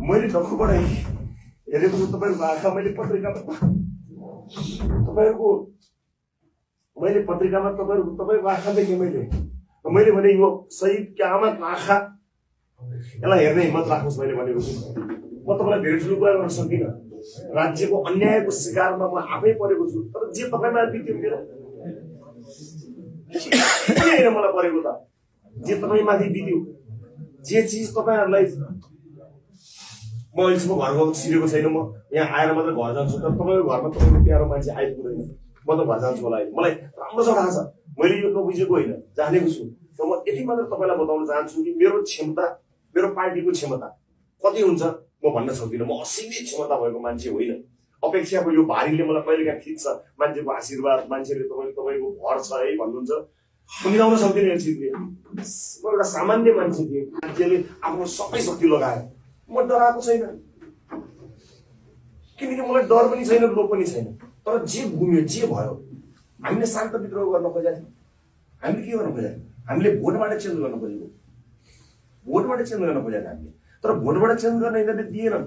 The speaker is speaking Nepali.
मैले डक्कुबाट हेरेको छु तपाईँहरूको आँखा मैले पत्रिकामा तपाईँहरूको आँखा देखेँ मैले भने यो शहीदको आमाको आँखा यसलाई हेर्ने हिम्मत राख्नुहोस् मैले भनेको छु। म तपाईँलाई धेरै ठुलो कुरा गर्न सक्दिनँ। राज्यको अन्यायको शिकारमा म आफै परेको छु। तर जे तपाईँमा बित्यो मेरो होइन मलाई परेको त जे तपाईँमाथि बित्यो जे चिज तपाईँहरूलाई म अहिलेसम्म घर गएको सिरेको छैन। म यहाँ आएर मात्र घर जान्छु। तर तपाईँको घरमा तपाईँको प्यारो मान्छे आइपुग्दैन। म त घर जान्छु होला अहिले मलाई राम्रोसँग थाहा छ। मैले यो नबुझेको होइन जानेको छु। तर म यति मात्र तपाईँलाई बताउन चाहन्छु कि मेरो क्षमता मेरो पार्टीको क्षमता कति हुन्छ म भन्न सक्दिनँ। म असीमित क्षमता भएको मान्छे होइन। अपेक्षाको यो भारीले मलाई कहिलेकाहीँ खिच्छ। मान्छेको आशीर्वाद मान्छेले तपाईँको भर छ है भन्नुहुन्छ मिलाउन सक्दिनँ यो चिजले। म एउटा सामान्य मान्छे थिएँ। मान्छेले आफ्नो सबै शक्ति लगायो। म डराएको छैन किनकि मलाई डर पनि छैन लोभ पनि छैन। तर जे घुम्यो जे भयो हामीले शान्त विद्रोह गर्न खोजेका थियौँ। हामीले के गर्न खोजेका थियौँ? हामीले भोटबाट चेन्ज गर्न खोजेको। भोटबाट चेन्ज गर्न खोजेका हामीले। तर भोटबाट चेन्ज गर्न यिनीहरूले दिएनन्।